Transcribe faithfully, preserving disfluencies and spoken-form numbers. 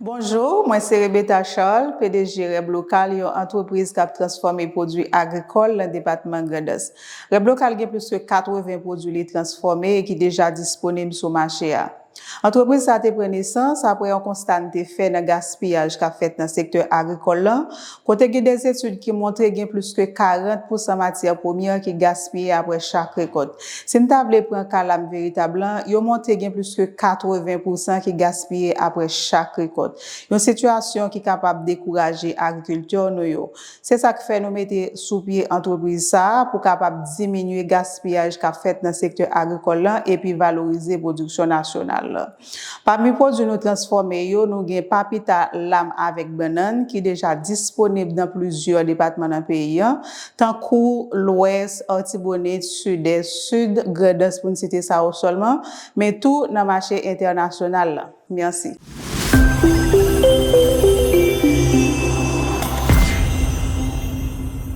Bonjou, mwen se Rebeta Charles, P D G Reb Lokal, yon antrepriz k ap transfòme pwodui agrikòl nan depatman Grandans. Reb Lokal gen plis ke katreven pwodui li transfòme e ki deja disponib sou mache a. Antrepriz sa te pran nesans apre yon konsta n te fè nan gaspiyaj k ap fèt nan sektè agrikòl lan, kote gen de etid ki montre gen plis ke karant pousan matyè premyè ki gaspiye apre chak rekòt. Si n ta vle pran ka lam veritab lan, yo montre gen plis ke katreven pousan ki gaspiye apre chak rekòt. Yon sitiyasyon ki kapab dekouraje agrikiltè nou yo. Se sa k fè nou mete sou pye antrepriz sa a pou kapab diminye gaspiyaj k ap fèt nan sektè agrikòl lan epi valorize pwodiksyon nasyonal lan. Pami pwodui nou transfòme yo, nou gen papita lam avèk bannann ki deja disponib nan plizyè depatman nan peyi an, tankou Lwès, Artibonit, Sidès, Sid, Grandans pou n site sa yo sèlman, men tou nan mache entènasyonal lan. Mèsi.